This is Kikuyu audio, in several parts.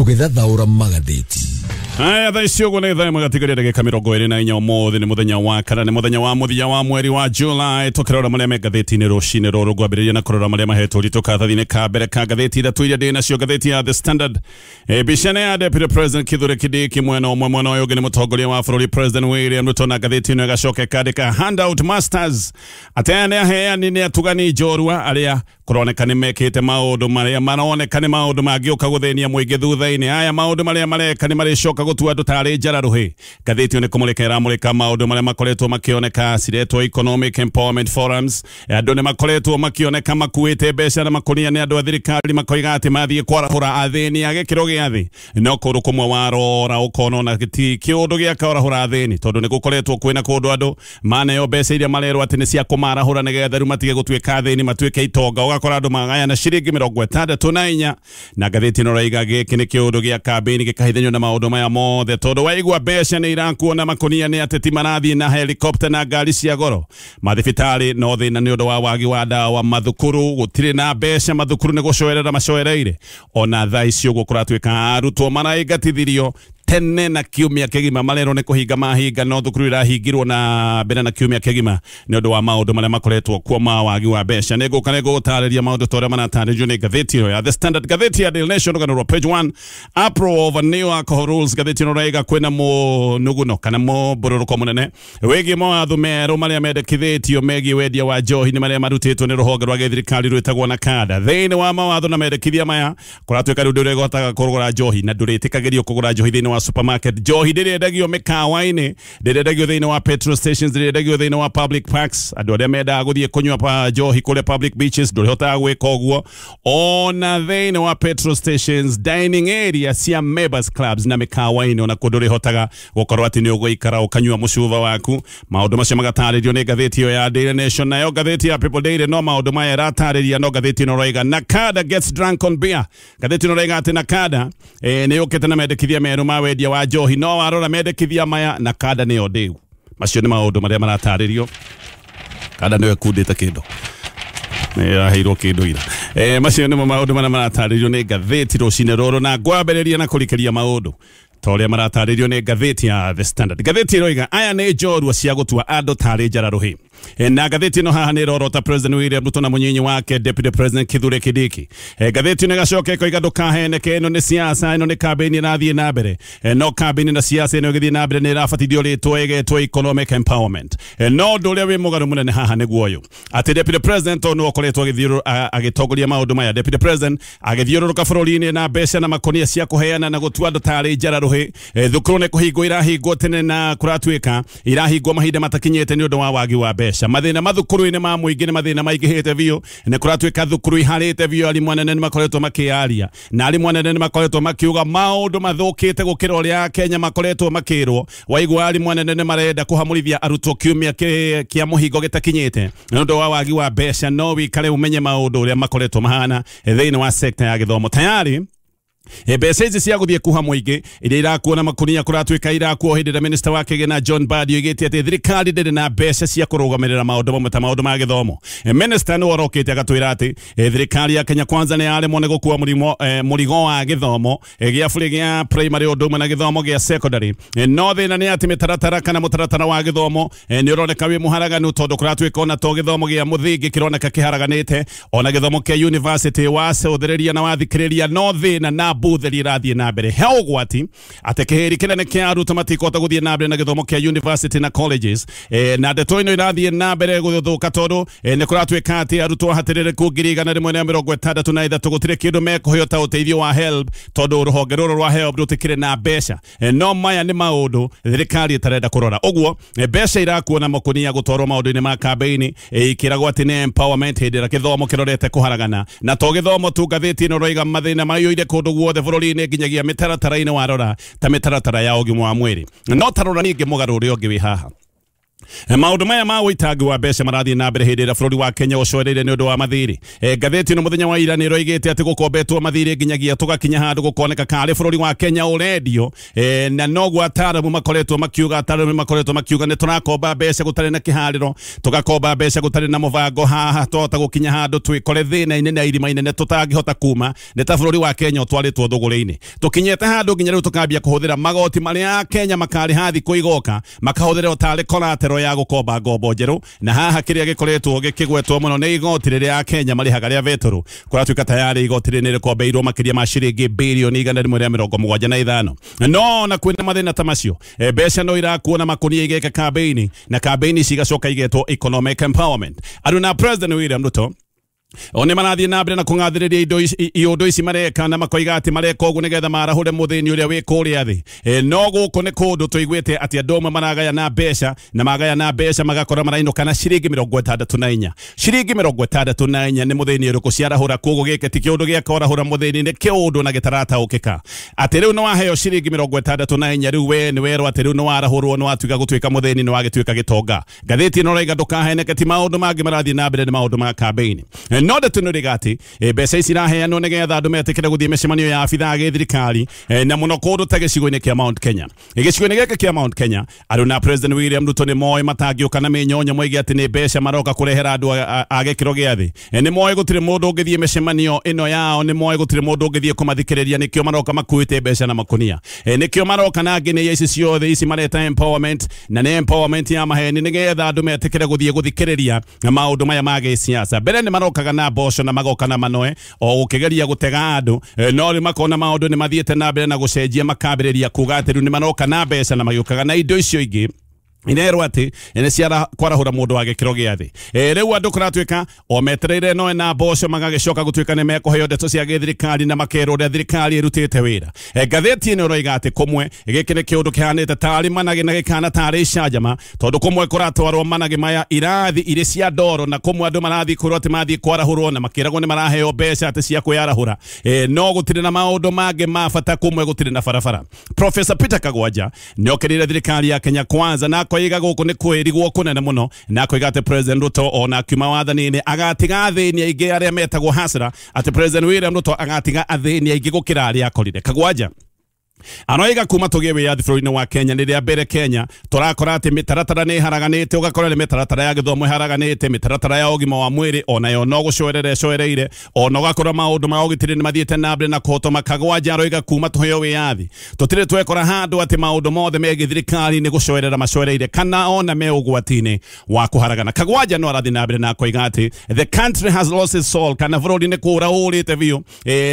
Tũgĩthathaũra magathĩti. Haya, thaa ici ũguo nĩ thaa ĩmwe gatigaria ndagĩka 24. Ũmũthĩ nĩ mũthenya wa kana, nĩ mũthenya wa mũthia wa mweri wa July. Tũkĩrora marĩa me ngathĩti-inĩ rũcinĩ rũrũ, ngwambĩrĩria na kũrora marĩa mahetwo ũritũ karatathi-inĩ ka mbere ka ngathĩti ithatũ iria ndĩ nacio. Ngathĩti ya The Standard, mbica nĩ ya Deputy President Kithure Kindiki mwena ũmwe, mwena ũyũ ũngĩ nĩ mũtongoria wa bũrũri President William Ruto, na ngathĩti ĩno ĩgacoka ĩkandĩka "Handout Masters", atĩ aya nĩ aheani, nĩ atugani njorua arĩa kũroneka nĩ mekĩte maũndũ marĩa maroneka nĩ maũndũ mangĩũka gũthĩnia mũingĩ thutha-inĩ. Aya maũndũ marĩa mareka nĩ marĩcoka gũtua andũ tarĩ njara rũhĩ. Ngathĩti ĩyo nĩ kũmũrĩka ĩramũrĩka maũndũ marĩa makoretwo makĩoneka ciretwo Economic Empowerment Forums. Andũ nĩ makoretwo makĩoneka makuĩte mbeca na makũnia nĩ andũ a thirikari, makoiga atĩ mathiĩ kwarahũra athĩni a gĩkĩro gĩa thĩ, no kũndũ kũmwe warora ũkona ona ti kĩũndũ gĩa kwarahũra athĩni, tondũ nĩ gũkoretwo kwĩna kũndũ andũ maneo mbeca iria marerwo atĩ nĩ cia kũmarahũra nĩgetha rĩu matige gũtuĩka athĩni, matuĩke itonga. Ũgakora andũ magayana ciringi 64. Na ngathĩti ĩno raiga gĩkĩ nĩ kĩũndũ gĩa kambĩini gĩkahithanio na maũndũ maya mothe, tondũ waigua mbeca nĩ irakuo na makũnia nĩ ateti marathiĩ na helicopter na ngari cia goro. Mathibitarĩ no thĩna nĩ ũndũ wa wagi wa ndawa, mathukuru gũtirĩ na mbeca, mathukuru nĩ gũcoerera macoereire. Ona thaa ici ũguo kũratuĩka arutwo maraingatithirio tene na kiumia kĩgima, marerwo nĩ kũhinga mahinga, no thukuru irahingirwo na mbere na kiumia kĩgima nĩ ũndũ wa maũndũ marĩa makoretwo kuo ma wagi wa mbeca. Nĩ ngũka nĩ ngũgũtarĩria maũndũ ta ũrĩa maratarĩrio nĩ ngathĩti ĩyo ya The Standard. Ngathĩti ya Daily Nation, rũgano rwa page 1, "Uproar over new alcohol rules". Ngathĩti ĩno raiga kwĩna mũnuguno kana mũmbũrũrũko mũnene wĩgiĩ mawatho merũ marĩa mendekithĩtio megiĩ wendia wa njohi, nĩ marĩa marutĩtwo nĩ rũhonge rwa gĩthirikari rwĩtagwo NACADA. Thĩinĩ wa mawatho na mendekithia maya, kũratuĩka rĩu ndũrĩhotaga kũgũra njohi na ndũrĩtĩkagĩrio kũgũra njohi thĩinĩ wa supermarket. Njohi ndĩrĩendagio mĩkawa-inĩ, ndĩrĩendagio thĩinĩ wa petrol stations, ndĩrĩendagio thĩinĩ wa public parks. Andũ arĩa mendaga gũthiĩ kũnyua pa njohi kũrĩa public beaches, ndũrĩhotaga gwĩka ũguo. Ona thĩinĩ wa petrol stations, dining area cia members clubs na mĩkawa-inĩ, ona kũndũ ũrĩhotaga gũkorwo atĩ nĩ ũgũikara ũkanyua mũcuba waku. Maũndũ macio magatarĩrio nĩ ngathĩti ĩyo ya Daily Nation. Nayo ngathĩti ya People Daily no maũndũ maya ĩratarĩria, no ngathĩti ĩno ĩroiga "NACADA gets drunk on beer". Ngathĩti ĩno ĩroiga atĩ NACADA nĩ yũkĩte na mendekithia merũ ma wendia wa njohi, no warora mendekithia maya, NACADA nĩyo ndĩu. Macio nĩ maũndũ marĩa maratarĩrio. Kada nĩyo ĩkundĩte kĩndũ, nĩ kĩndũ ira. Macio nĩmo maũndũ marĩa maratarĩrio nĩ ngathĩti rũcinĩ rũrũ, na ngwambĩrĩria na kũrikĩria maũndũ ta ũrĩa maratarĩrio nĩ ngathĩti ya The Standard. Ngathĩti ĩroiga aya nĩ njorua cia gũtua andũ tarĩ njara rũhĩ. Na ngathĩti ĩno haha nĩ ĩrorota President William Ruto na mũnyinyi wake Deputy President Kithure Kindiki. Ngathĩti ĩno ĩgacoka ĩkoiga ndũkaheneke, ĩno nĩ siasa, ĩno nĩ kambĩini ĩrathiĩ na mbere. No kambĩini na siasa ĩno ĩgĩthiĩ na mbere nĩ ĩrabatithio rĩtwa ĩgetwo economic empowerment. No ũndũ ũrĩa wĩ mũgarũ mũnene haha nĩguo ũyũ, atĩ Deputy President tondũ nĩwe ũkoretwo agĩtongoria maũndũ maya, Deputy President agĩthiũrũrũka bũrũri-inĩ na mbeca na makonia cia kũheana na gũtua andũ tarĩ njara rũhĩ. Thukuru nĩ kũhingwo irahingwo tene na kũratuĩka irahingwo mahinda matakinyĩte nĩ ũndũ wa wagi wa mbeca. Mathĩna mathukuru-inĩ ma mũingĩ nĩ mathĩna maingĩhĩte biũ, nĩ kũratuĩka thukuru iharĩte biũ. Arimũ anene nĩ makoretwo makĩaria, na arimũ anene nĩ makoretwo makiuga maũndũ mathũkĩte gũkĩra ũrĩa Kenya makoretwo makĩrwo. Waigua arimũ anene nĩ marenda kũhamũrithia arutwo kiumia kĩa mũhingo gĩtakinyĩte nĩ ũndũ wa wagi wa mbeca, no wikare ũmenye maũndũ ũrĩa makoretwo mahana thĩinĩ wa sekta ya gĩthomo. Tayari mbeca ici cia gũthiĩ kuha mũingĩ iria irakuo na makunia kũratuĩka irakuo hĩndĩ ĩrĩa minister wa kĩgĩna John Mbadi oigĩte atĩ thirikari ndĩrĩ na mbeca cia kũrũgamĩrĩra maũndũ mamwe ta maũndũ ma gĩthomo. Minister nĩwe ũrokĩte agatwĩra atĩ thirikari ya Kenya Kwanza nĩ yaremwo nĩ gũkua mũrigo wa gĩthomo gĩa bũrĩ gĩa primary ũndũ ũmwe na gĩthomo gĩa secondary. No thĩna nĩ atĩ mĩtaratara kana mũtaratara wa gĩthomo nĩ ũroneka wĩ mũharaganu, tondũ kũratuĩka ona to gĩthomo gĩa mũthingi kĩroneka kĩharaganĩte, ona gĩthomo kĩa university wacũthĩrĩria na wathikĩrĩria no thĩna na mbuthĩri irathiĩ na mbere. He ũgwati atĩ kĩhĩri kĩnene kĩa arutwo matikũhota gũthiĩ na mbere na gĩthomo kĩa university na colleges. Na ndeto ĩno irathiĩ na mbere gũthũka tondũ nĩ kũratuĩka atĩ arutwo hatĩrĩrĩku 163,000 gũtirĩ kĩndũ mekũheo ta ũteithio wa HELB, tondũ rũhonge rũrũ rwa HELB rũtikĩrĩ na mbeca. No maya nĩ maũndũ thirikari ĩtarenda kũrora. Ũguo mbeca irakuo na makunia gũtwarwo maũndũ-inĩ ma kambĩini ikĩragwo atĩ nĩ empowerment, hĩndĩ ĩrĩa gĩthomo kĩrorete kũharagana. Na to gĩthomo tu, ngathĩti ĩno ĩroiga mathĩna maiyũire kũndũ guothe bũrũri-inĩ, nginyagia mĩtaratara-inĩ, warora ta mĩtaratara ya ũgima wa mwĩrĩ. No tarora ningĩ mũgarũ ũrĩa ũngĩ wĩ haha. Maũndũ maya ma ũitangi wa mbeca marathiĩ na mbere hĩndĩ ĩrĩa bũrũri wa Kenya ũcoereire nĩ ũndũ wa mathirĩ. Ngathĩti ĩno mũthenya wa ira nĩ ĩroigĩte atĩ gũkombetwo mathirĩ nginyagia tũgakinya handũ gũkoneka karĩ bũrũri wa Kenya ũrendio, na noguo ataaramu makoretwo makiuga, ataaramu makoretwo makiuga nĩ tũrakomba mbeca gũtarĩ na kĩharĩro, tũgakomba mbeca gũtarĩ na mũbango, haha twahota gũkinya handũ twĩkore thĩna-inĩ na irima inene tũtangĩhota kuma, nĩ ta bũrũri wa Kenya ũtwarĩtwo thũgũrĩ-inĩ. Tũkinyĩte handũ nginya rĩu tũkambia kũhũthĩra magoti marĩa Kenya makarĩha thikũ igoka, makahũthĩra tarĩ collateral ya gũkomba ngombo njerũ, na haha kĩrĩa gĩkoretwo gĩkĩgwetwo mũno nĩ igoti rĩrĩa Kenya marĩhaga rĩa betũrũ. Kũratuĩka tayarĩ igoti rĩrĩ nĩrĩkombeirwo makĩria ma ciringi birioni 175. No na kwĩna mathĩna ta macio, mbeca no irakuo na makunia igeka kambeini, na kambeini cigacoka igetwo economic empowerment. Andũ na President William Ruto o nĩ marathiĩ na mbere na kũng'athĩrĩria indo iũndũ ici mareka, na makoiga atĩ mareka ũguo nĩgetha marahũre mũthĩni ũrĩa wĩ kũrĩa thĩ. No gũkũ nĩ kũndũ tũiguĩte atĩ andũ amwe maragayana mbeca, na magayana mbeca magakora marainũka na ciringi 64. Ciringi 64 nĩ mũthĩni ũrĩkũ ciarahũra? Koguo gĩkĩ ti kĩũndũ gĩa kwarahũra mũthĩni, nĩ kĩũndũ na gĩtarataũkĩka. Atĩ rĩu nĩ waheo ciringi 64, rĩu we nĩ werwo atĩ rĩu nĩ warahũrwo, nĩ watuĩka gũtuĩka mũthĩni, nĩ wagĩtuĩka gĩtonga. Ngathĩti ĩno ĩrauga ndũkaheneke, ti maũndũ mangĩ marathiĩ na mbere, nĩ maũndũ ma kambeini. No ndeto nĩ rĩga atĩ mbeca ici iraheanwo nĩgetha andũ metĩkĩre gũthiĩ mĩcemanio ya abithaa a gĩthirikari, na mũno kũndũ ta gĩcigo-inĩ kĩa Mount Kenya. Gĩcigo-inĩ gĩkĩ kĩa Mount Kenya, andũ na President William Ruto nĩ moĩ matangĩũka na mĩnyonyo moige atĩ nĩ mbeca maroka kũrehera andũ a gĩkĩro gĩa thĩ. Nĩ moĩ gũtirĩ mũndũ ũngĩthiĩ mĩcemanio ĩno yao, nĩ moĩ gũtirĩ mũndũ ũngĩthiĩ kũmathikĩrĩria, nĩkĩo maroka makuĩte mbeca na makunia. Nĩkĩo maroka na nginya ici ciothe ici mareta empowerment, na nĩ empowerment ya maheni nĩgetha andũ metĩkĩre gũthiĩ gũthikĩrĩria maũndũ maya ma gĩsiasa. Mbere nĩ marokaga na mboco na magoka na manoe o gũkĩgeria gũtega andũ, no rĩu makona maũndũ nĩ mathiĩte na mbere na gũcenjia, makambĩrĩria kuga atĩ rĩu nĩ maroka na mbeca na magĩũkaga na indo icio ingĩ inerwo atĩ nĩ ciara kwarahũra mũndũ wa gĩkĩro gĩa thĩ. Rĩu andũ kũratuĩka o metereire noe na mboco, magagĩcoka gũtuĩka nĩ mekũheo ndeto cia gĩthirikari na makerwo ũrĩa thirikari ĩrutĩte wĩra. Ngathĩti ĩno ĩroiga atĩ kũmwe gĩkĩ nĩ kĩũndũ kĩhanĩte tarĩ managĩ na gĩkahana tarĩ icanjama, tondũ kũmwe kũratwarwo managĩ maya irathi irĩ cia ndoro, na kũmwe andũ marathiĩ kwĩrwo atĩ mathiĩ kwarahũrwo na makĩragwo nĩ maraheo mbeca atĩ cia kwĩarahũra, no gũtirĩ na maũndũ mangĩ ma bata, kũmwe gũtirĩ na barabara. Professor Peter Kagwanja nĩokĩrĩire thirikari ya Kenya Kwanza na akoiga gũkũ nĩ kwĩrigwo kũnene mũno, na akoiga atĩ President Ruto ona akiuma wathani-inĩ agatiga athĩni aingĩ arĩa metagwo hasara, atĩ President William Ruto agatiga athĩni aingĩ gũkĩra arĩa akorire. Kagwanja aroiga kuma tũgĩe wĩyathi bũrũri-inĩ wa Kenya nĩ rĩa mbere Kenya tũrakora atĩ mĩtaratara nĩ ĩharaganĩte, ũgakora nĩ mĩtaratara ya gĩthomo ĩharaganĩte, mĩtaratara ya ũgima wa mwĩrĩ onayo no gũcoerera ĩcoereire, ona ũgakora maũndũ ma ũgitĩri nĩ mathiĩte na mbere na kũhotoma. Kagwanja aroiga kuma tũheo wĩyathi tũtirĩ twekora handũ atĩ maũndũ mothe megiĩ thirikari nĩ gũcoerera macoereire kana ona me ũgwati-inĩ wa kũharagana. Kagwanja no arathiĩ na mbere na akoiga atĩ the country has lost its soul, kana bũrũri nĩ kũũra ũrĩte biũ,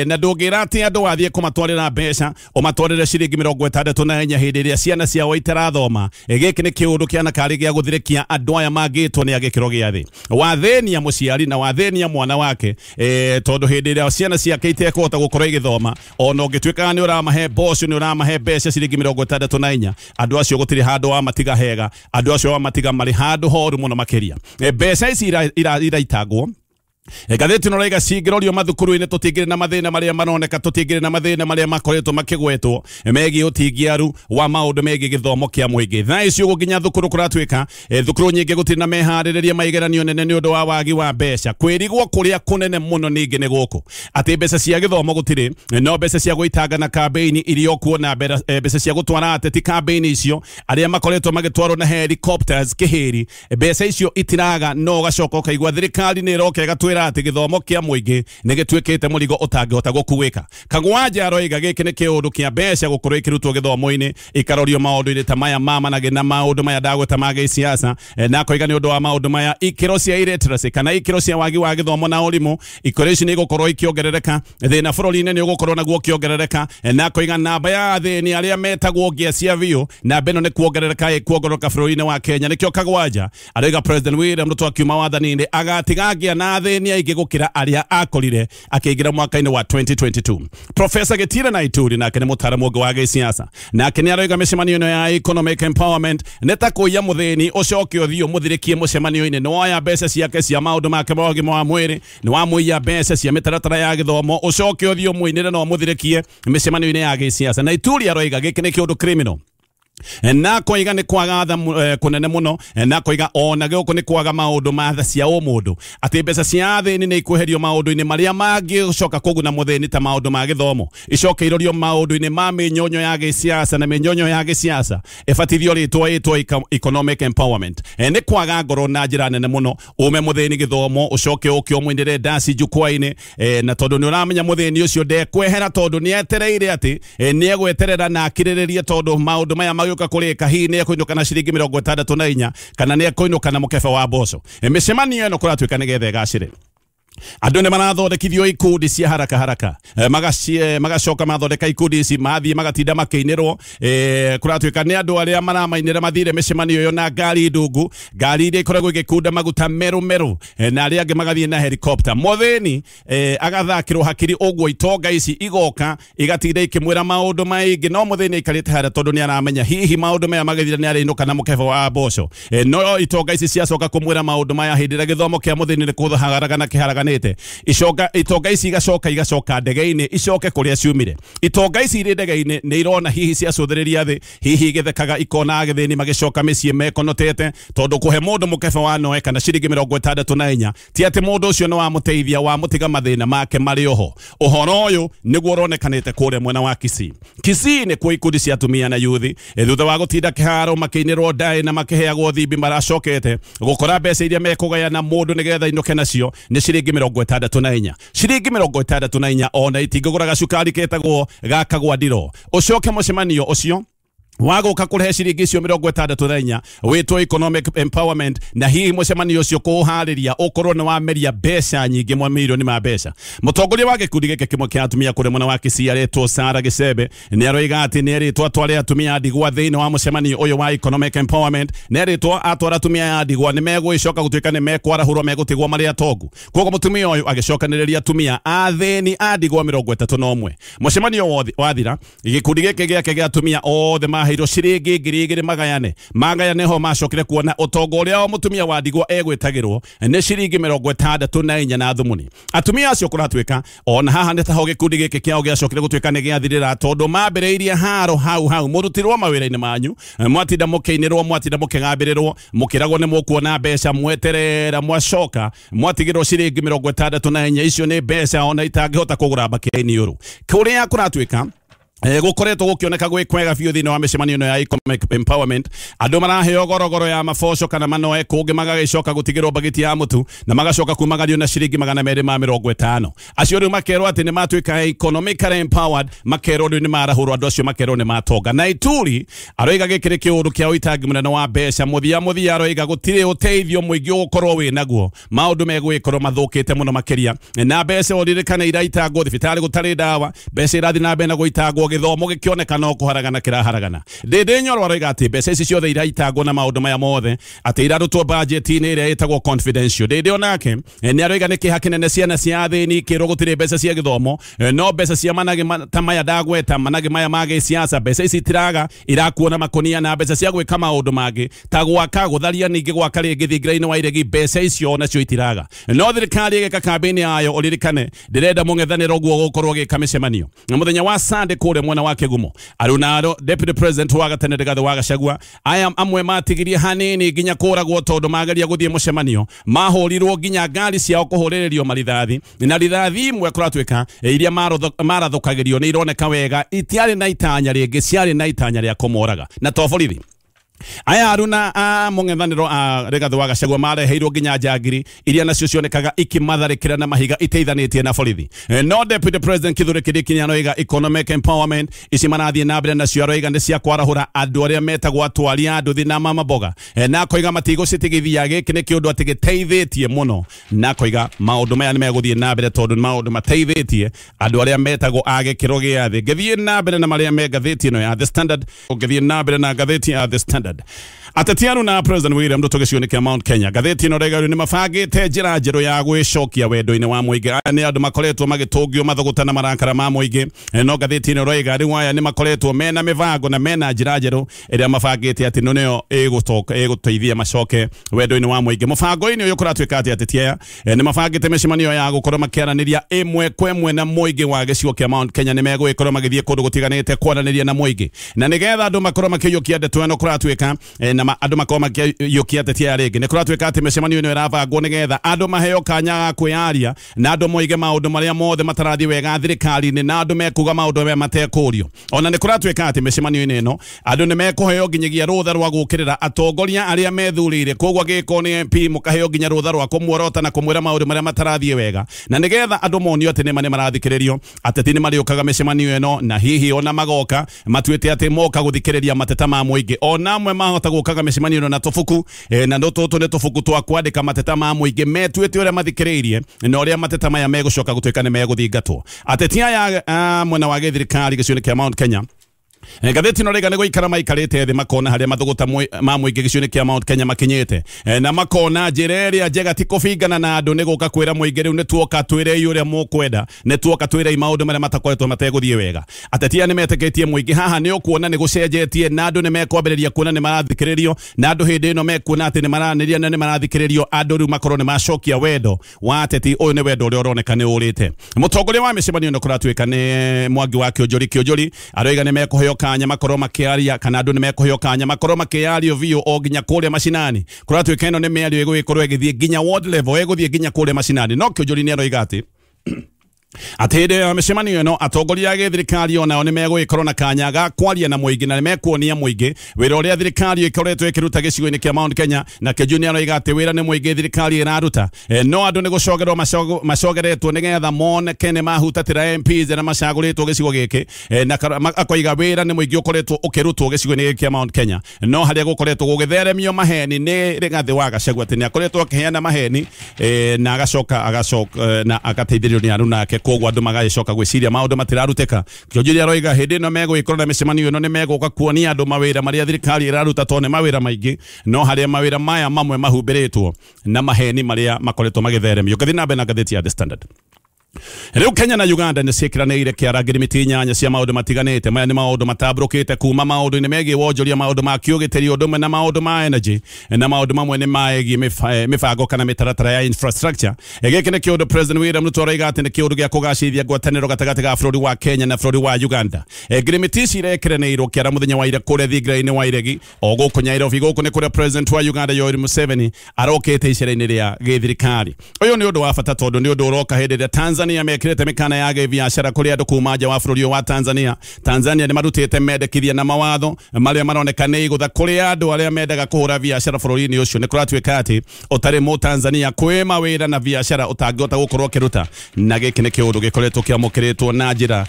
na ndũngĩra atĩ andũ wathiĩ kũmatwarĩra mbeca ũmatwarĩre ciringi 64 hĩndĩ ĩrĩa ciana ciao itarathoma. Gĩkĩ nĩ kĩũndũ kĩana karĩ gĩa gũthirĩkia andũ aya mangĩtwo nĩ a gĩkĩro gĩa thĩ. Wathĩnia mũciari na wathĩnia mwana wake, tondũ hĩndĩ ĩrĩa ciana ciake itekũhota gũkorwo igĩthoma, ona ũngĩtuĩkaga nĩ ũramahe mboco, nĩ ũramahe mbeca ciringi 64, andũ acio gũtirĩ handũ wamatiga hega, andũ acio wamatiga marĩ handũ horu mũno makĩria. Mbeca ici iraitangwo. Ngathĩti ĩno ĩrauga cingĩrorio mathukuru-inĩ tũtingĩrĩ na mathĩna marĩa maroneka, tũtingĩrĩ na mathĩna marĩa makoretwo makĩgwetwo megiĩ ũtingiaru wa maũndũ megiĩ gĩthomo kĩa mũingĩ. Thaa ici ũguo nginya thukuru kũratuĩka thukuru nyingĩ gũtirĩ na meharĩrĩria ma igeranio nene nĩ ũndũ wa wagi wa mbeca. Kwĩrigwo kũrĩa kũnene mũno ningĩ nĩ gũkũ atĩ mbeca cia gĩthomo gũtirĩ, no mbeca cia gũitanga na kambeini iria ũkuona mbeca cia gũtwara ateti kambeini icio arĩa makoretwo magĩtwarwo na helicopters kĩhĩri, mbeca icio itiraga, no ũgacoka ũkaigua thirikari nĩ ĩroka ĩgatwĩra atĩ gĩthomo kĩa mũingĩ nĩ gĩtuĩkĩte mũrigo ũtangĩhota gũkuĩka. Kagwanja aroiga gĩkĩ nĩ kĩũndũ kĩa mbeca gũkorwo ikĩrutwo gĩthomo-inĩ, ikarorio maũndũ-inĩ ta maya ma managĩ na maũndũ maya ndagweta ma gĩsiasa, na akoiga nĩ ũndũ wa maũndũ maya ikĩro cia illiteracy kana ikĩro cia wagi wa gĩthomo na ũrimũ, ikĩro ici nĩ igũkorwo ikĩongerereka, thĩna bũrũri-inĩ nĩ ũgũkorwo naguo ũkĩongerereka, na akoiga namba ya athĩni arĩa metagwo ngĩa cia biũ, namba ĩno nĩ kuongerereka ĩkuongerereka bũrũri-inĩ wa Kenya. Nĩkĩo Kagwanja aroiga President William Ruto akiuma wathani-inĩ agatiga ngĩa na athĩni aingĩ gũkĩra arĩa akorire akĩingĩra mwaka-inĩ wa 2022. Professor Gitira Naituri nake nĩ mũtaaramu ũngĩ wa gĩsiasa, nake nĩ aroiga mĩcemanio ĩno ya economic empowerment nĩ ta kũiya mũthĩni ũcoke ũthiĩ ũmũthirĩkie mũcemanio-inĩ, nĩ woya mbeca ciake cia maũndũ make ma ũgima wa mwĩrĩ, nĩ wamũiya mbeca cia mĩtaratara ya gĩthomo, ũcoke ũthiĩ ũmũinĩre na ũmũthirĩkie mĩcemanio-inĩ ya gĩsiasa. Naituri aroiga gĩkĩ nĩ kĩũndũ criminal. Na koiga nĩ kwaga tha kũnene mũno, na koiga ona gũkũ nĩ kwaga maũndũ ma tha cia ũmũndũ, atĩ mbeca cia athĩni nĩ ikweherio maũndũ-inĩ marĩa mangĩcoka kũguna mũthĩni ta maũndũ ma gĩthomo, icoke irorio maũndũ-inĩ ma mĩnyonyo ya gĩsiasa, na mĩnyonyo ya gĩsiasa ĩbatithio rĩtwa ĩtwo economic empowerment. Nĩ kwaga ngoro na njĩra nene mũno, ume mũthĩni gĩthomo ũcoke ũke ũmũinĩre ndaci jukwaa-inĩ, na tondũ nĩ ũramenya mũthĩni ũcio ndekwehera tondũ nĩ etereire atĩ nĩ egweterera na akirĩrĩrie tondũ maũndũ maya magĩũka kũrĩka hihi nĩ ekũinũka na ciringi 64 kana nĩ ekũinũka na mũkebe wa mboco. Mĩcemanio ĩno kũratuĩka nĩgetha ĩgacĩre. Andũ nĩ marathondekithio ikundi cia haraka haraka, magacoka mathondeka ikundi ici mathiĩ magatinda makĩinĩrwo. Kũratuĩka nĩ andũ arĩa maramainĩra mathire mĩcemanio ĩyo na ngari ndungu, ngari iria ikoragwo igĩkunda maguta meru meru, na arĩa angĩ magathiĩ na helicopter. Mũthĩni agathakĩrwo hakiri ũguo, itonga ici igoka igatinda ikĩmwĩra maũndũ maingĩ, no mũthĩni aikarĩte harĩa tondũ nĩ aramenya hihi maũndũ maya magĩthira nĩ arĩinũka na mũkebe wa mboco. No itonga ici ciacoka kũmwĩra maũndũ maya hĩndĩ ĩrĩa gĩthomo kĩa mũthĩni nĩ kũharagana kĩharaganĩte, icoka itonga ici igacoka ndege-inĩ icoke kũrĩa ciumire. Itonga ici irĩ ndege-inĩ nĩ irona hihi ciacũthĩrĩria thĩ, hihi igĩthekaga ikona agĩthĩni magĩcoka mĩciĩ mekonotete, tondũ kũhe mũndũ mũkebe wa noe kana ciringi 64 ti atĩ mũndũ ũcio nĩ wamũteithia wamũtiga mathĩna make marĩ oho. Ũhoro ũyũ nĩguo ũronekanĩte kũrĩa mwena wa Kisii. Kisii nĩ kuo ikundi cia atumia na yuthi thutha wa gũtinda kĩharo makĩinĩrwo ndaĩ na makĩheagwo thimbi maracokete gũkora mbeca iria mekũgayana mũndũ nĩgetha inũke nacio nĩ ciringi 64. Ciringi 64 ona itingĩgũra gacukari ketagwo gakagwa ndiro. Ũcoke mũcemanio ũcio wagũka kũrehe ciringi icio 64 wĩtwo economic empowerment, na hihi mũcemanio ũcio kũũharĩria ũkorwo nĩ wameria mbeca nyingĩ mamirioni ma mbeca. Mũtongoria wa gĩkundi gĩkĩ kĩmwe kĩa atumia kũrĩa mwena wa Kisii aretwo Sarah Gĩcembe nĩ aroiga atĩ nĩ erĩtwo atware atumia a ndigwa thĩinĩ wa mũcemanio ũyũ wa economic empowerment, nĩ erĩtwo atwara atumia a ndigwa nĩ megũgĩcoka gũtuĩka nĩ mekwarahũrwo megũtigwo marĩ atongu. Koguo mũtumia ũyũ agĩcokanĩrĩria atumia athĩni a ndigwa 31. Mũcemanio wathira gĩkundi gĩkĩ gĩake gĩa atumia othe maheirwo ciringi 2,000 magayane magayane ho macokire kuona ũtonga ũrĩa o mũtumia wa ndigwa egwĩtagĩrwo nĩ ciringi 64 na thumuni. Atumia acio kũratuĩka ona haha nĩ taho gĩkundi gĩkĩ kĩao gĩacokire gũtuĩka nĩ gĩathirĩra tondũ mambĩrĩirie haro hau hau mũrutirwo mawĩra-inĩ manyu, mwatinda mũkĩinĩrwo, mwatinda mũkĩgambĩrĩrwo, mũkĩragwo nĩ mũkuona mbeca, mweterera mwacoka mwatigĩrwo ciringi 64. Icio nĩ mbeca ona itangĩhota kũgũra mbakĩ ũru. Kũrĩa kũratuĩka gũkoretwo gũkĩoneka gwĩ kwega biũ thĩinĩ wa mĩcemanio ĩno ya economic empowerment, andũ maraheo gorogoro ya maboco kana manoe, kũngĩ magagĩcoka gũtigĩrwo bagiti ya mũtu na magacoka kumagario na ciringi 250. Acio rĩu makerwo atĩ nĩ matuĩka economically empowered, makerwo rĩu nĩ marahũrwo, andũ acio makerwo nĩ matonga. Na Ituri aroiga gĩkĩ nĩ kĩũndũ kĩa ũitangi mũnene wa mbeca. Mũthia mũthia aroiga gũtirĩ ũteithio mũingĩ ũgũkorwo wĩ naguo, maũndũ megwĩkorwo mathũkĩte mũno makĩria, na mbeca ũririkane iraitangwo thibitarĩ gũtarĩ ndawa, mbeca irathiĩ na mbere na gũitangwo, gĩthomo gĩkĩoneka no kũharagana kĩraharagana. Ndĩndĩ Nyoro aroiga atĩ mbeca ici ciothe iraitangwo na maũndũ maya mothe atĩ irarutwo budget-inĩ ĩrĩa ĩtagwo confidential. Ndĩndĩ onake nĩ aroiga nĩ kĩeha kĩnene ciana cia athĩni ikĩrwo gũtirĩ mbeca cia gĩthomo, no mbeca cia managĩ ta maya ndagweta, managĩ maya ma gĩsiasa, mbeca ici itiraga irakuo na makonia na mbeca cia gwĩka maũndũ mangĩ ta gwaka gũtharia ningĩ gwaka rĩngĩ thingira-inĩ wa iregi, mbeca icio onacio itiraga. No thirikari ĩgĩka kambĩini yayo ũririkane ndĩrenda mũng'ethanĩro ũguo gũkorwo gĩka mĩcemanio. Na mũthenya wa Sunday kũrĩa mwena wa Kĩgumo arunaro deputy president wa gatene Rigathi wa Gachagua aya amwe matigirie hanini nginya kũragwo tondũ mageria gũthiĩ mũcemanio mahũrirwo nginya ngari ciao kũhũrĩrĩrio marithathi, na rithathi imwe kũratuĩka iria marathũkagĩrio nĩ ironeka wega itiarĩ na itanya rĩngĩ, ciarĩ na itanya rĩa kũmoraga na to borithi. Aya aruna a mũng'ethanĩro a Rigathi wa Gachagua mareheirwo nginya njangiri iria nacio cionekaga ikimatharĩkĩra na mahiga iteithanĩtie na borithi. No deputy president Kithure Kindiki nĩaroiga economic empowerment ici marathiĩ na mbere nacio, aroiga nĩ cia kwarahũra andũ arĩa metagwo atwari a nduthi na mama mboga, na akoiga matigũcitigithia, gĩkĩ nĩ kĩũndũ atĩ gĩteithĩtie mũno, na akoiga maũndũ maya nĩ megũthiĩ na mbere tondũ nĩ maũndũ mateithĩtie andũ arĩa metagwo a gĩkĩro gĩa thĩ. Ngĩthiĩ na mbere na marĩa me ngathĩti ĩno ya The Standard, ũngĩthiĩ na mbere na ngathĩti ya The Standard, Ateti na President William Ruto gĩcigo-inĩ kĩa Mount Kenya ngathĩti ĩno rega nĩ mabangĩte njĩra njerũ ya gwĩcokia wendo-inĩ wa mũingĩ. Aya nĩ andũ makoretwo magĩtũngio mathũgũta na marakara ma mũingĩ, no ngathĩti ĩno rega rĩu aya nĩ makoretwo mena mĩbango na mena njĩra njerũ ĩrĩa mabangĩte atĩ nĩyo ĩgũteithia macoke wendo-inĩ wa mũingĩ. Mũbango-inĩ ũyũ kũratuĩka atĩ ateti aya nĩ mabangĩte mĩcemanio ya gũkorwo makĩaranĩria ĩmwe kwa ĩmwe na mũingĩ wa gĩcigo kĩa Mount Kenya. Nĩ megũgĩkorwo magĩthiĩ kũndũ gũtiganĩte kwaranĩria na mũingĩ, na nĩgetha andũ makorwo makĩiyũkia ndeto ĩno kũratuĩka na andũ makorwo makĩiyũkia ateti aya rĩngĩ. Nĩ kũratuĩka atĩ mĩcemanio ĩno ĩrabangwo nĩgetha andũ maheo kanya ga kwĩyaria na andũ moige maũndũ marĩa mothe matarathiĩ wega thirikari-inĩ, na andũ mekuga maũndũ marĩa matekũrio. Ona nĩ kũratuĩka atĩ mĩcemanio-inĩ ĩno andũ nĩ mekũheo nginyagia rũtha rwa gũũkĩrĩra atongoria arĩa methurĩire. Koguo angĩkorwo nĩ MP mũkaheo nginya rũtha rwa kũmuorota na kũmwĩra maũndũ marĩa matarathiĩ wega, na nĩgetha andũ monio atĩ nĩma nĩ marathikĩrĩrio. Ateti nĩ marĩũkaga mĩcemanio ĩno na hihi ona magoka matuĩte atĩ moka gũthikĩrĩria mateta ma mũingĩ. Ona amwe mahota gũkaga mĩcemanio ĩno na tũbuku, na tũtũ nĩ tũbuku twa kwandĩka mateta ma mũingĩ metuĩte ũrĩa mathikĩrĩirie na ũrĩa mateta maya megũcoka gũtuĩka nĩ megũthingatwo. Ateti aya mwena wa gĩthirikari gĩcigo-inĩ kĩa Mount Kenya ngathĩti ĩno rĩga nĩ gũikara maikarĩte thĩ makona harĩa mathũgũta ma mũingĩ gĩcigo-inĩ kĩa Mount Kenya makinyĩte, na makona njĩra ĩrĩa njega ti kũbingana na andũ, nĩ gũka kwĩra mũingĩ rĩu nĩ tuoka twĩrei ũrĩa mũkwenda, nĩ tuoka twĩrei maũndũ marĩa matakoretwo mategũthiĩ wega. Ateti aya nĩ metĩkĩtie mũingĩ haha nĩ ũkuona nĩ gũcenjetie, na andũ nĩ mekwambĩrĩria kuona nĩ marathikĩrĩrio, na andũ hĩndĩ ĩno mekuona atĩ nĩ maranĩria na nĩ marathikĩrĩrio, andũ rĩu makorwo nĩ macokia wendo wa ateti. Ũyũ nĩ wendo ũrĩa ũroneka nĩ ũrĩte. Mũtongoria wa mĩcemanio ĩno kũratuĩka nĩ Mwangi wa Kĩonjori. Kĩonjori aroiga nĩ mekũheo kanya makorwo makĩaria, kana andũ nĩ mekũheo kanya makorwo makĩario biũ o nginya kũrĩa macinani. Kũratuĩka ĩno nĩ mĩario ĩgũgĩkorwo ĩgĩthiĩ nginya ward level, ĩgũthiĩ nginya kũrĩa macinani. No Kĩonjori nĩ aroiga atĩ hĩndĩ ya mĩcemanio ĩno atongoria a gĩthirikari onao nĩ megũgĩkorwo na kanya ga kwaria na mũingĩ, na nĩ mekuonia mũingĩ wĩra ũrĩa thirikari ĩkoretwo ĩkĩruta gĩcigo-inĩ kĩa Mount Kenya. Na Kĩonjori nĩ aroiga atĩ wĩra nĩ mũingĩ thirikari ĩraruta, no andũ nĩ gũcogerwo macogeretwo nĩgetha moneke nĩ mahutatĩra MPs arĩa macagũrĩtwo gĩcigo gĩkĩ, na akoiga wĩra nĩ mũingĩ ũkoretwo ũkĩrutwo gĩcigo-inĩ gĩkĩ kĩa Mount Kenya, no harĩa gũkoretwo gũgĩtheremio maheni nĩ Rigathĩ wa Gachagua atĩ nĩ akoretwo akĩheana maheni, na agacoka na agateithĩrĩrio nĩ aruna ake. Koguo andũ magagĩcoka gwĩciria maũndũ matirarutĩka. Kĩonjori aroiga hĩndĩ ĩno megũgĩkorwo na mĩcemanio ĩno nĩ megũka kuonia andũ mawĩra marĩa thirikari ĩraruta, tondũ nĩ mawĩra maingĩ, no harĩa mawĩra maya mamwe mahumbĩrĩtwo na maheni marĩa makoretwo magĩtheremio. Ngathiĩ na mbere na ngathĩti ya The Standard. Rĩu Kenya na Uganda nĩ ciĩkĩranĩire kĩara ngirimiti 8 cia maũndũ matiganĩte. Maya nĩ maũndũ matambũrũkĩte kuma maũndũ-inĩ megiĩ wonjoria, maũndũ ma kĩũgitĩri, ũndũ ũmwe na maũndũ ma energy, na maũndũ mamwe nĩ megiĩ mĩbango kana mĩtaratara ya infrastructure. Gĩkĩ nĩ kĩũndũ President William Ruto aroiga atĩ nĩ kĩũndũ gĩa kũgacĩrithia ngwatanĩro gatagatĩ ga bũrũri wa Kenya na bũrũri wa Uganda. Ngirimiti ici irekĩranĩirwo kĩara mũthenya wa ira kũrĩa thingira-inĩ wa Iregi o gũkũ Nairobi. Gũkũ nĩ kũrĩa President wa Uganda Yoweri Museveni arokĩte icera-inĩ rĩa gĩthirikari. Ũyũ nĩ ũndũ wa bata tondũ nĩ ũndũ ũroka hĩndĩ ĩrĩa Tanzania mekĩrĩte mĩkana ya gĩbiacara kũrĩ andũ kuma nja wa bũrũri wa Tanzania. Tanzania nĩ marutĩte mendekithia na mawatho marĩa maroneka nĩ igũtha kũrĩ andũ arĩa mendaga kũhũra biacara bũrũri-inĩ ũcio. Nĩ kũratuĩka atĩ ũtarĩ Mũtanzania kwĩ mawĩra na biacara ũtangĩhota gũkorwo ũkĩruta, na gĩkĩ nĩ kĩũndũ gĩkoretwo kĩamũkĩrĩtwo na njĩra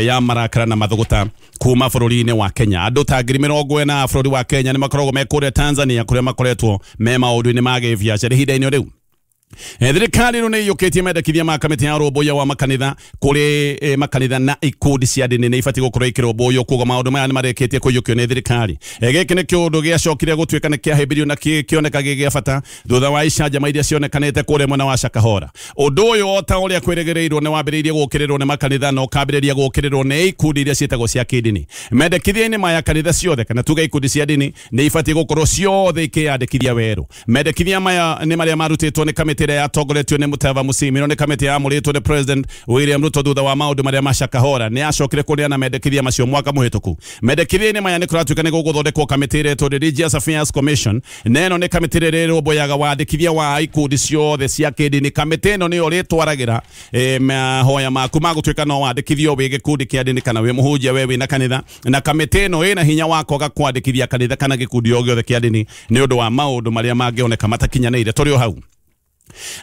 ya marakara na mathũgũta kuma bũrũri-inĩ wa Kenya. Andũ ta 40,000 bũrũri wa Kenya nĩ makoragwo me kũrĩa Tanzania kũrĩa makoretwo me maũndũ-inĩ ma gĩbiacara ihinda-inĩ rĩu. Thirikari rĩu nĩ ĩiyũkĩtie mendekithia ma kamĩtĩ ya ũrũmbũiya wa makanitha kũrĩ makanitha na ikundi cia ndini nĩ ibatiĩ gũkorwo ikĩrũmbũiywo. Koguo maũndũ maya nĩ marĩkĩtie kũiyũkio nĩ thirikari. Gĩkĩ nĩ kĩũndũ gĩacokire gũtuĩka nĩ kĩahĩmbĩirio na kĩoneka gĩ gĩa bata thutha wa icanjama iria cionekanĩte kũrĩa mwena wa Shakahola. Ũndũ ũyũ o ta ũrĩa kwĩrĩgĩrĩirwo nĩ wambĩrĩirie gũũkĩrĩrwo nĩ makanitha na ũkambĩrĩria gũũkĩrĩrwo nĩ ikundi iria ciĩtagwo cia kĩndini. Mendekithia-inĩ maya kanitha ciothe kana tuge ikundi cia ndini nĩ ibatiĩ gũkorwo ciothe ikĩyandĩkithia werũ. Mendekithia maya nĩ marĩa marutĩtwo nĩ kamĩtĩ ĩrĩa yatongoretio nĩ Mutava Musyimi, nĩ kamĩtĩ yamũrĩtwo nĩ President William Ruto thutha wa maũndũ marĩa ma Shakahola. Nĩ acokire kũneana mendekithia macio mwaka mũhĩtũku. Mendekithia-inĩ maya nĩ kũratuĩka nĩ gũgũthondekwo kamĩtĩ ĩretwo Religious Affairs Commission, na ĩno nĩ kamĩtĩ ĩrĩa ĩrũmbũyaga wandĩkithia wa ikundi ciothe cia kĩndini. Kamĩtĩ ĩno nĩyo ĩrĩtwaragĩra mahoya maku ma gũtuĩka no wandĩkithio wĩ gĩkundi kĩa ndini kana wĩ mũhunjia we wĩna kanitha, na kamĩtĩ ĩno ĩna hinya wa kwaga kwandĩkithia kanitha kana gĩkundi o gĩothe kĩa ndini nĩ ũndũ wa maũndũ marĩa mangĩoneka matakinyanĩire. Tũrĩ o hau.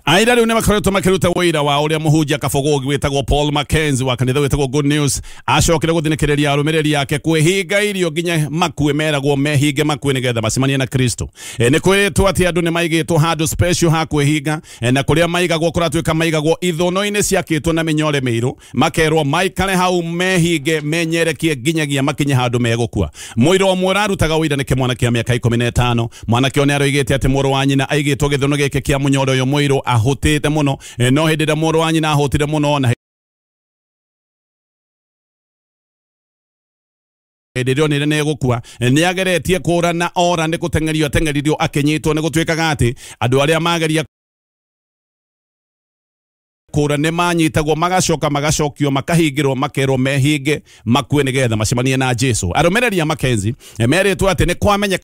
Aira rĩu nĩ makoretwo makĩruta wĩira wa ũrĩa mũhunjia Kabogogi wĩtagwo Paul Mackenzie wa kanitha wĩtagwo Good News acokire gũthinĩkĩrĩria arũmĩrĩri ake kwĩhinga irio nginya makue, meragwo mehinge makue nĩgetha macemanie na Kristo. Nĩ kwĩrĩtwo atĩ andũ nĩ maigĩtwo handũ special ha kwĩhinga, na kũrĩa maigagwo kũratuĩka maigagwo ithono-inĩ ciakĩtwo na mĩnyore mĩirũ, makerwo maikare hau mehinge menyerekie nginyagia makinye handũ megũkua. Mũira ũmwe ũrarutaga wĩira nĩ kĩmwana kĩa mĩaka 15. Mwanake ũyũ nĩ aroigĩte atĩ mũrũ wa nyina aigĩtwo gĩthono gĩkĩ kĩa mũnyore ũyũ mũirũ ahũtĩte mũno, no hĩndĩ ĩrĩa mũrũ wa nyina ahũtire mũno na hĩndĩ ĩrĩa onire nĩ egũkua nĩ ageretie kũra na ora nĩ gũteng'erio ateng'eririo akĩnyitwo. Nĩ gũtuĩkaga atĩ andũ arĩa mageria kũra nĩ manyitagwo magacoka magacokio makahingĩrwo makerwo mehinge makue nĩgetha macemanie na Jesu. Arũmĩrĩri a Mackenzie merĩtwo atĩ nĩ kwamenyeka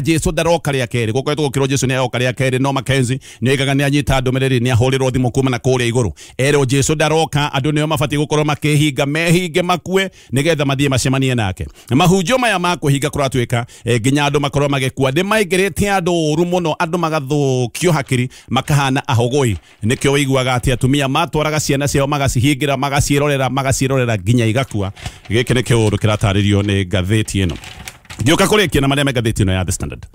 Jesu ndaroka rĩa kerĩ, gũkoretwo gũkĩrwo Jesu nĩ aroka rĩa kerĩ, no Mackenzie nĩ oigaga nĩ anyita ndũmĩrĩri, nĩ ahũrĩrwo thimũ kuma na kũrĩa igũrũ erwo Jesu ndaroka, andũ nĩo mabatiĩ gũkorwo makĩhinga mehinge makue nĩgetha mathiĩ macemanie nake. Mahunjio maya ma kwĩhinga kũratuĩka nginya andũ makorwo magĩkua nĩ maingĩrĩte andũ ũru mũno, andũ magathũkio hakiri makahana ahogoi. Nĩkĩo wĩiguaga atĩ atumia matwaraga ciana ciao magacihingĩra magaciĩrorera nginya igakua. Gĩkĩ nĩ kĩũndũ kĩratarĩrio nĩ ngathĩti ĩno. Ngĩũka kũrĩkia na marĩa me ngathĩti ĩno ya The Standard.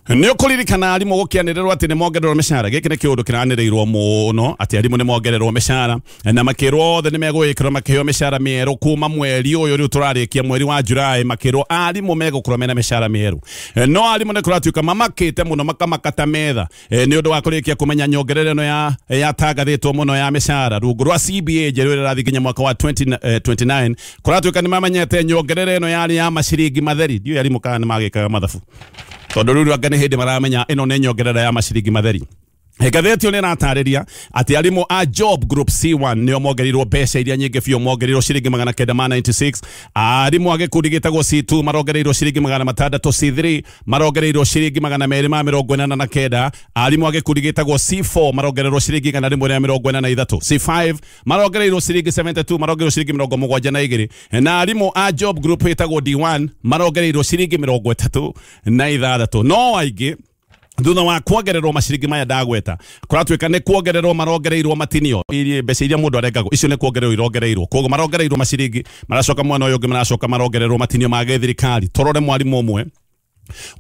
Nĩ ũkũririkana arimũ gũkĩanĩrĩrwo atĩ nĩ mongererwo mĩcara. Gĩkĩ nĩ kĩũndũ kĩranĩrĩirwo mũno atĩ arimũ nĩ mongererwo mĩcara na makĩrwo othe nĩ megũgĩkĩrwo makĩheo mĩcara mĩerũ kuma mweri ũyũ rĩu tũrarĩkia mweri wa Julai, makĩrwo arimũ megũkorwo mena mĩcara mĩerũ. No arimũ nĩ kũratuĩka mamakĩte mũno makamakata metha nĩ ũndũ wa kũrĩkia kũmenya nyongerera ĩno yatangathĩtwo mũno ya mĩcara rungu rwa CBA njerũ ĩrĩa ĩrathiĩ nginya mwaka wa 2029. Kũratuĩka nĩ mamenyete nyongerera ĩno yarĩ ya maciringi matheri. Ndiũĩ arimũ kana nĩ magĩkaga mathabu, tondũ rĩu anga nĩ hĩndĩ maramenya ĩno nĩ nyongerera ya maciringi matheri. Ngathĩti ĩyo nĩ ĩratarĩria atĩ arimũ a Job Group C1 nĩo mongereirwo mbeca iria nyingĩ biũ, mongereirwo ciringi 996. Arimũ a gĩkundi gĩtagwo C2 marongereirwo ciringi 600, C3 marongereirwo ciringi 289, arimũ a gĩkundi gĩtagwo C4 marongererwo ciringi 183, C5 marongereirwo ciringi 72, marongereirwo ciringi 72, na arimũ a Job Group ĩtagwo D1 marongereirwo ciringi 36. No aingĩ thutha wa kuongererwo maciringi maya ndagweta kũratuĩka nĩ kuongererwo marongereirwo matinio, mbeca iria mũndũ arengagwo icio nĩ kuongererwo irongereirwo, koguo marongereirwo maciringi maracoka mwena ũyũ ũngĩ maracoka marongererwo matinio ma gĩthirikari. Tũrore mwarimũ ũmwe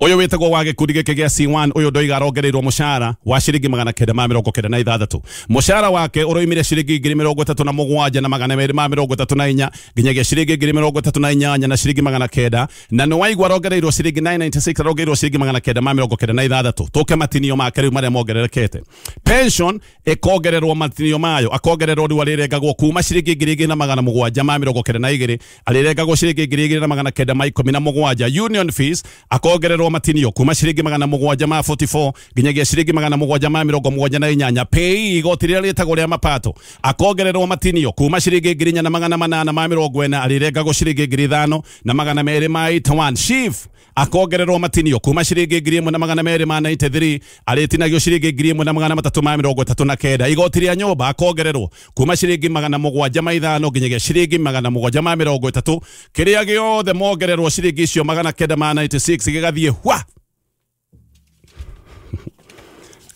ũyũ wĩtagwo wa gĩkundi gĩkĩ gĩa C1, ũyũ ndoiga arongereirwo mũcara wa ciringi 996. Mũcara wake ũroimire ciringi 37 na 234 nginyagia ciringi 38 na ciringi 900, na nĩ waigua arongereirwo ciringi 996, arongereirwo ciringi 996. Tũke matinio make rĩu marĩa mongererekete. Pension ĩkongererwo matinio mayo, akongererwo rĩu arĩrengagwo kuma ciringi 2792 arĩrengagwo ciringi 2917. Union fees akongererwo matinio kuma ciringi 744 nginyagia ciringi 778. Pay igoti rĩrĩa rĩtagwo rĩa mapato akongererwo matinio kuma ciringi 4840 arĩrengagwo ciringi 5281. Chief akongererwo matinio kuma ciringi 1293 arĩtinagio ciringi 1339. Igoti rĩa nyũmba akongererwo kuma ciringi 705 nginyagia ciringi 730. Kĩrĩa gĩothe mongererwo ciringi icio 996 gĩgathiĩ hwa.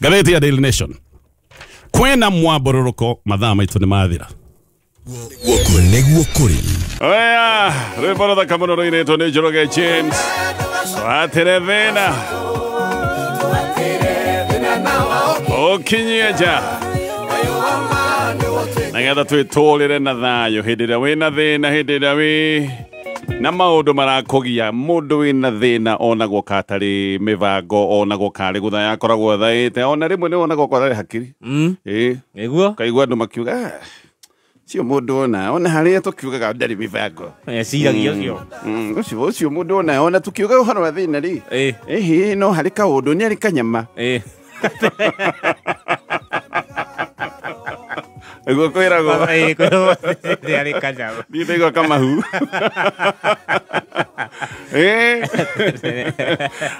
Ngathĩti ya Daily Nation, kwĩna mwambũrũrũko mathaa maitũ nĩ mathira. Guoko nĩguo kũrĩ. Oya, rwĩmbo rũthaka mũno rũinĩtwo nĩ Njoroge James, watere thĩna ũkinyie nja nĩgetha twĩtũrĩre na thayũ hĩndĩ ĩrĩa wĩna thĩna, hĩndĩ ĩrĩa wĩ na maũndũ marakũgia. Mũndũ wĩna thĩna onagwo katarĩ mĩbango, onagwo karĩ gũthaya akoragwo athaĩte, ona rĩmwe nĩ wonagwo karĩ hakiri. Ĩĩ nĩguo kaigua andũ makiuga cio mũndũ ona harĩa tũkiugaga ndarĩ mĩbango eciragia ũcio ũcio mũndũ ona tũkiuga ũhoro wa thĩna rĩ, ĩhĩ no harĩ kaũndũ nĩ arĩ kanyama. Nĩguo kwĩragwo nĩ arĩ kanyama. Niĩ ndaigua kamahu.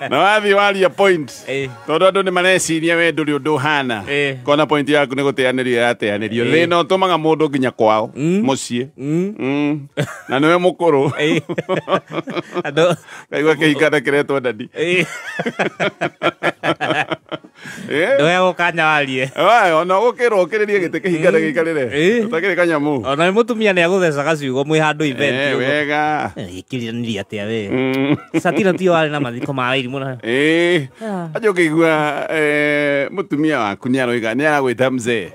Na wathiĩ waria point tondũ andũ nĩ mareciria we ndũrĩ ũndũ ũhana kona point yaku nĩ gũteanĩrio yateanĩrio thĩna ũtũmaga mũndũ nginya kwao mũciĩ na nĩwe mũkũrũ kaigua kĩhikana kĩretwo dadi ndoheagwo kanya warie ona ũgũkĩrwo ũkĩrĩrie gĩtĩ kĩhingane gĩikarĩre ũtakĩrĩ kanyamũ ona mũtumia nĩ agũthecaga ciugo mwĩ handũ event wega ĩkĩriranĩria atĩa we Satina tiyo warĩ na mathiko ma irimũ na ajo ũkĩigua mũtumia waku nĩ aroiga nĩ aragwĩta mzee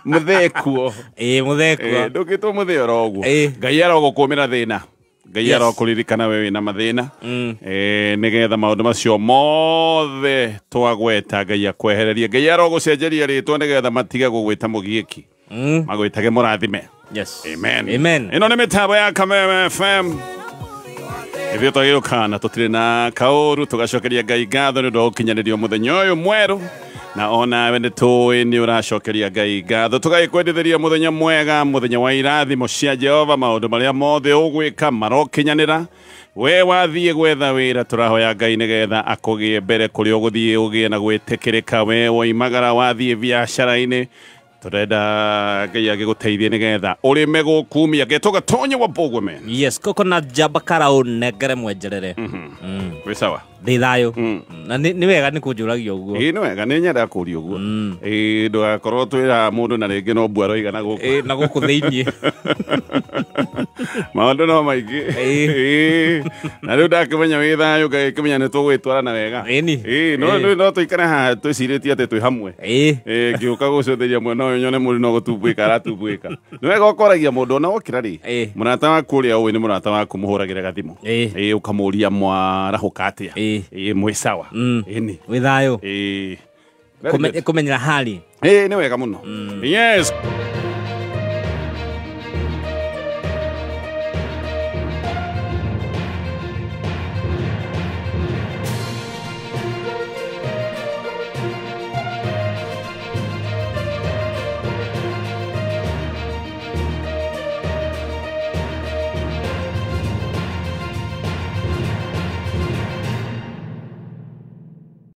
mũthee kuo mũthee kuo ndũkĩtwo mũthee oro ũguo Ngai arogũkũmĩra thĩna Ngai arokũririkana we wĩna mathĩna nĩgetha maũndũ macio mothe twagweta Ngai akwehererie Ngai arogũcenjeria rĩtwa nĩgetha matige gũgwĩta mũgiĩki magwĩtage mũrathime. Yes. Amen. Amen. Ĩno nĩ mĩtambo ya Kameme FM. Ithuĩ twagĩũka tũtirĩ na kaũru tũgacokeria Ngai ngatho nĩ ũndũ wa gũkinyanĩrio mũthenya ũyũ mwerũ na onawe nĩ tũĩ nĩ ũracokeria Ngai ngatho tũgagĩkwendithĩria mũthenya mwega mũthenya wa irathimo cia Jehova maũndũ marĩa mothe ũgwĩka marokinyanĩra we wathiĩ gwetha wĩra tũrahoya Ngai nĩgetha akũgĩe mbere kũrĩa ũgũthiĩ ũgĩe na gwĩtĩkĩrĩka we woimagara wathiĩ biacara-inĩ tũrenda Ngai agĩgũteithie nĩgetha ũrĩme gũkumia getwo Gatonye wa Mbũgwe men. Yes, coconut jaba karau nengere mwenjerere. Wĩ sawa ndĩ thayũ na nĩ wega nĩ kũnjũragia ũguo ĩĩ nĩ wega nĩ nyendaga kũũria ũguo ĩĩ ndũgakorwo twĩra mũndũ na rĩngĩ no mbua aroiga na gũkũ na gũkũ thĩiniĩ maũndũ no maingĩ ĩĩ na rĩu ndakĩmenya wĩ thayũ ngagĩkĩmenya nĩ tũgwĩtwarana wega ĩĩ no tũikare haha twĩcirĩtie atĩ twĩ hamwe ĩĩ ngĩũka gũcũthĩria mwena ũyũ nyone mũndũ no gũtumbuĩka aratumbuĩka nĩ wega ũkoragia mũndũ ona wokĩra rĩ mũrata waku ũrĩa ũĩ nĩ mũrata waku mũhũragĩre gathimũ ĩĩ ũkamũria mwarahũka atĩa ĩĩ mwĩ sawa ĩni wĩ thayũ ĩĩ kũmenyera hali ĩĩ nĩ wega mũno. Yes.